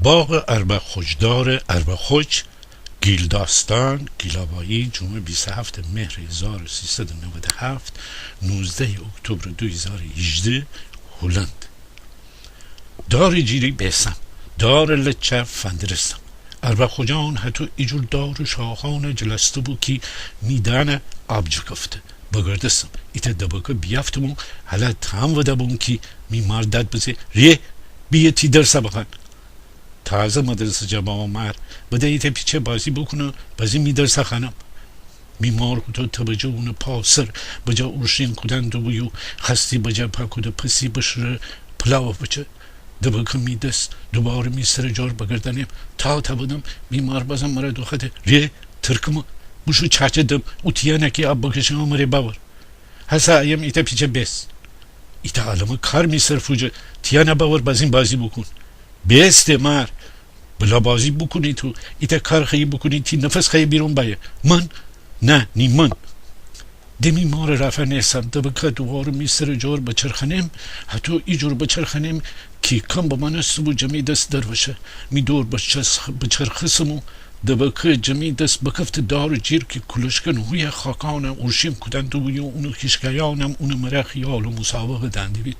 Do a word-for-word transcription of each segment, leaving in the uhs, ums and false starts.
باغ اربه خوج، دار اربه خوج، گیلداستان، گیلاوایی، جمعه بیست و هفت مهر هزار و سیصد و نود و هفت، نوزده اکتبر دو هزار و هیجده، هلند. دارٚ جیری بیسم، دارٚ لچه فندرستم. اربه خوجان هتو ایجور دار و شاخانه جلسته بو کی می دهنه آب جکفته. بگردستم، ایتأ دبکه بیأفتم و هله تام وده بوم کی می مار داد بزه: ریه، بیه تی درسه بخوأن. تازه مدرسه جا بامو مار، بده ایتأ پیچه بازی بوکونم، بازین می درسه خوأنم. می مار هوتو تبجه اونٚ پا سر، بجا اورشین کودن دوبو یو خوأستی بجا پاکوده پسی بشوره پلاوه بچه. دبکه می دس، دوباره می سرٚ جور بگردانم، تا تأودم می مار بازم مره دوخوأده: ریه، ترکمه، بوشو چاچه دم، او تیانه کی آب بکشم مره باور. هسه ایم ایتأ پیچه بیس. ایتأ عالمه کار می سر فوجه، تیانه باور بازین بازی بوکون. بیس ده مار. بلا بازی بوکونی تو، ایتأ کار خوأیی بوکونی تی نفس خوأیه بیرون بایه. من؟ نه، نی من. ده می مارٚ رافا نیسم، دبکه دوواره می سرٚ جور بچرخانم، هتو ایجور بچرخانم کی کم بمانسته بو جه می دس دروشه. می دور بچرخستم و دبکه جه می دس بکفته دارٚ جیر کی کولشکن هویه خاکانه اورشین کودن دوبو یو اونٚ کیشکایانم اونٚ مره خیال و مسابقه دأن دیبید.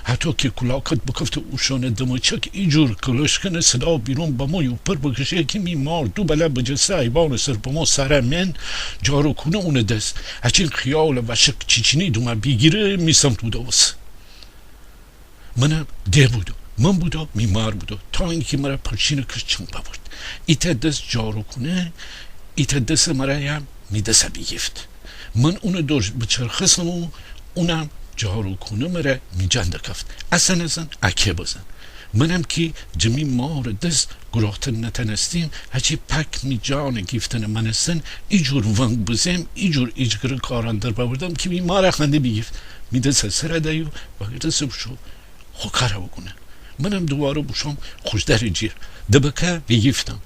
هتو کی کولاکت بکفته اوشانه دمچک ایجور کولشکنٚ صدا بیرون بامو یو پر بکشه کی می مار دو بله بجسته ایوانٚ سر بامو سره من جارو کونه اونٚ دس. هچین خیال وشک چیچینی دومه بیگیره می سمت بودوسه. منم ده بودم، من بودم، می مار بودم، تا اینکی مره پرچینٚ کش چنگ ببرد. ایتأ دس جارو کونه، ایتأ دس مره یم می دسه بیگیفت. من اونٚ دور بچرخستم و اونم جارو کونه مره می جان دکفت. اسه نزن، اکه بزن. منم کی جه می مارٚ دس گروختن نتنستیم، هچی پک می جانٚ گیفتنٚ مانستن ایجور ونگ بزم، ایجور ایجگره کاران در ببردم کی می ماره خنده بیگیفت. می دسه سره دأیو وأگردسه بوشو خو کاره بوکونه. منم دوواره بوشوم خوجدارٚ جیر. دبکه بیگیفتم.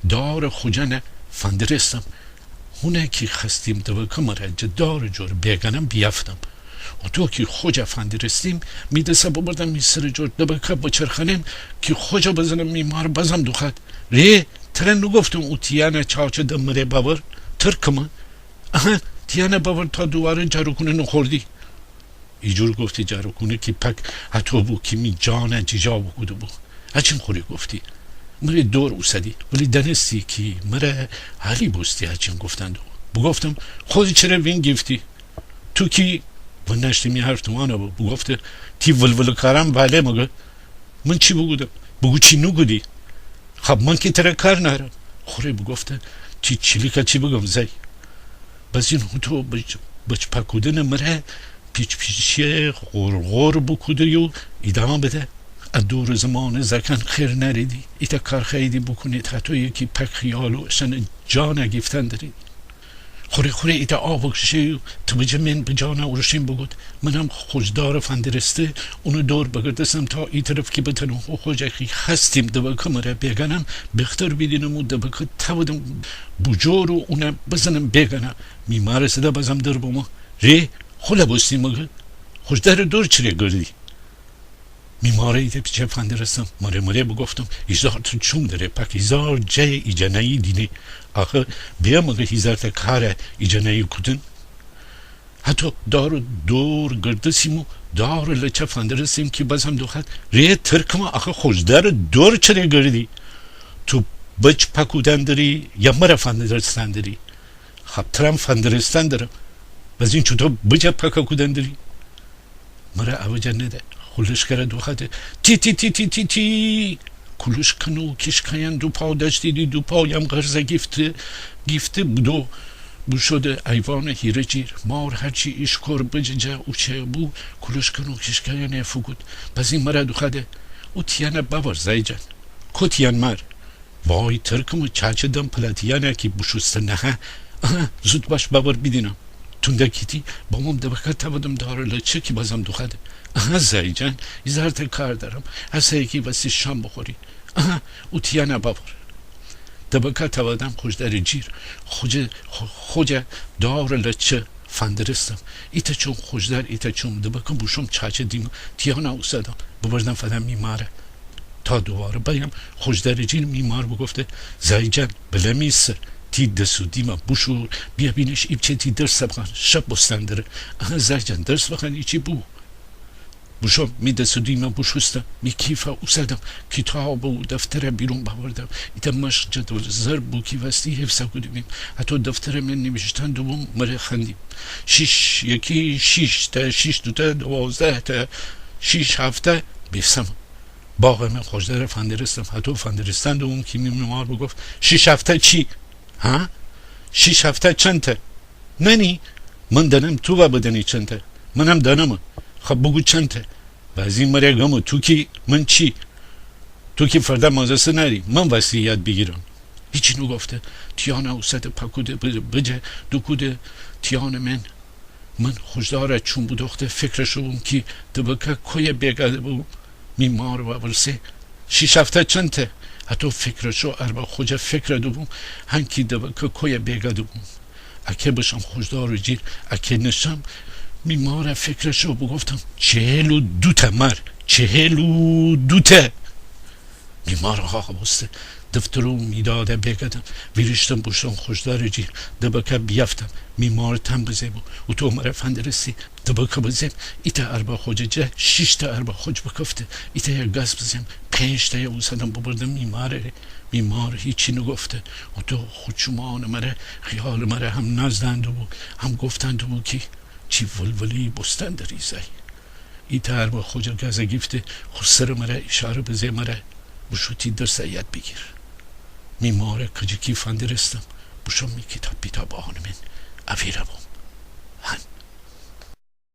دارٚ خوجانه فندرستم. هونه کی خوأستیم دبکه مره جه دارٚ جور بیگانم بیأفتم. هوتو کی خوجه فندرستیم، می دسه ببردم می سرٚ جور دبکه بچرخانم کی خوجه بزنم می مار بازم دوخوأد. ره، تره نوگفتم او تیانه چاچه دم مره بأور؟ ترکمه؟ اهه، تیانه بأور تا دوواره جارو کونه نوخوردی. ایجور گفتی جارو کونه کی پک هتو بو کی می جانه جیجا بوکوده بو. هچین خوره گفتی. مره دور اوسدی، ولی دأنستی کی مره حالی بوستی هچین گفتن دو. بوگفتم: خودی چره وین گیفتی؟ تو کی؟ ونشتی می حرف تومانه بو. بوگفته: تی ولوله کاران واله مگه؟ من چی بوگودم؟ بوگو چی نوگودی؟ خب من کی تره کار نأرم. خوره بوگفته: تی چیلیکه چی بگم زأی؟ بازین هوتو بچ، بچ پکودنٚ مره پیچ پیچی غور غور بوکوده یو ایدامه بده. ا دورٚ زمانه زأکأن خیر نأریدی، ایتأ کار خوأییدی بوکونید، هتو یکی پک خیال و اشأنٚ جانه گیفتن دریدی. خوره خوره ایتأ آه بکشه یو تبجه من به جانه اورشین بوگود. منم خوجدارٚ فندرسته اونٚ دور بگردستم تا ای طرف کی بتنم خو خوجه کی خوأستیم دبکه مره بیگانم بختر بیدینم و دبکه تأودم بوجور و اونه بزنم بیگانم. می مارٚ صدا بازم در بامو: ره، خوله بوستی مگه؟ خوجدارٚ دور چره گردی؟ می ماره ایتأ پیچه فندرستم. مره مره بوگفتم: هیزار تا چوم دره پک، هیزار جه ایجا نأیی دینه. آخه بیه مگه هیزار تا کاره ایجا نأیی کودن؟ هتو دارٚ دور گردستیم و دارٚ لچه فندرستیم کی بازم دوخوأد: ره ترکمه، آخه خوجدارٚ دور چره گردی؟ تو بچ پکودن دری یا مره فندرستن دری؟ خب ترم فندرستن درم. بازین چوتو بچه پکودن دری؟ مره اوجه نده. خو لشکره دوخوأده: تی تی تی تی تی تی. کولشکن و کیشکایأن دوپا دأشتیدی، دوپایم قرضه گیفته، گیفته بودو بوشوده ایوانٚ هیره جیر. مار هرچی ایشکور بجه جه اوچه بو، کولشکن و کیشکایأنه فوگود. بازین مره دوخوأده: او تیانه بأور زأی جان. کو تیان مار؟ وای ترکمه، چاچه دم پلا تیانه کی بوشوسته نهه. اهه، زود باش بأور بیدینم. تونده کیتی باموم دبکه تأودم دارٚ لچه کی بازم دوخوأده. اهه زأی جان، هیزار تا کار دأرم. هسه یکی وستی شام بوخوری. اهه، او تیانه بأور. دبکه تأودم خوجدارٚ جیر. خوجه، خو، خوجه دارٚ لچه فندرستم. ایتأ چوم خوجدار، ایتأ چوم دبکه بوشوم چاچه دیم. تیانه اوسادم. ببردم فدم می ماره. تا دوواره بأیم خوجدارٚ جیر، می مار بوگفته: زأی جان، بلا می سر، تی دس و دیمه بوشور، بیا بینیش ایپچه تی درسه بخوأن، شب بوستن دره. اهه زأی جان، درس بخوأن ایچی بو. بوشوم می دس و دیمه بوشوستم، می کیفه اوسدم، کیتاب و دفتره بیرون بأوردم. ایتأ مشق جدول ضرب بو کی وستی حفظه کوده‌بیم. هتو دفتره من نیویشتن دوبوم، مره خوأندیم: شیش یکی شیش، تا شیش دوتا دوازده، تا شیش هفته بیفسم. باغ من خوجداره فندرستم. هتو فندرستن دوبوم کی می مار بوگفت: شیش هفته چی؟ ها؟ شیش هفته چنته؟ نأنی؟ من دأنم تو وا بدأنی چنته. منم دأنمه. خب بوگو چنته؟ وازی مره گمه، تو کی من چی؟ تو کی فرده مدرسه نأری، من وستی یاد بیگیرم. هیچی نوگفته. تیانه اوسده پکوده، بجه دوکوده تیانٚ من. من خوجداره چوم بودوخته فکرٚ شو بوم کی دبکه کویه بیگا دبوم. می مار وأورسه: شیش هفته چنته؟ هتو فکرٚ شو اربه خوجه فکر دوبوم، هنکی دبکه کویه بیگا دبوم. اکه بشم خوجدارٚ جیر، اکه نشم. می ماره فکرٚ شو بوگفتم: چهل و دوته مار، چهل و دوته. می مار هاخ بوسته. دفتر و میداده بیگدم، ویریشتم بوشتم خوجدارٚ جیر. دبکه بیأفتم. می مار تن بزه بو. اوتو مره فندرستی دبکه بزم. ایتأ اربه خوجٚ جه شیشتأ اربه خوج بکفته. ایتأیه گاز بزم، پنجتأیه اوسدم ببردم می ماره ره. می مار هیچی نوگفته. اوتو خو چومانٚ مره، خیالٚ مره هم ناز دأن دوبو، هم گفتن دوبو کی چی ولولی بوستن دری زأی. ایتأ اربه خوجه گازه گیفته، خو سرٚ مره ایشاره بزه مره: بوشو تی درسه یاد بیگیر. می ماره کجکی فندرستم، بوشوم می کیتاب پیتابانٚ من اویره بوم. هن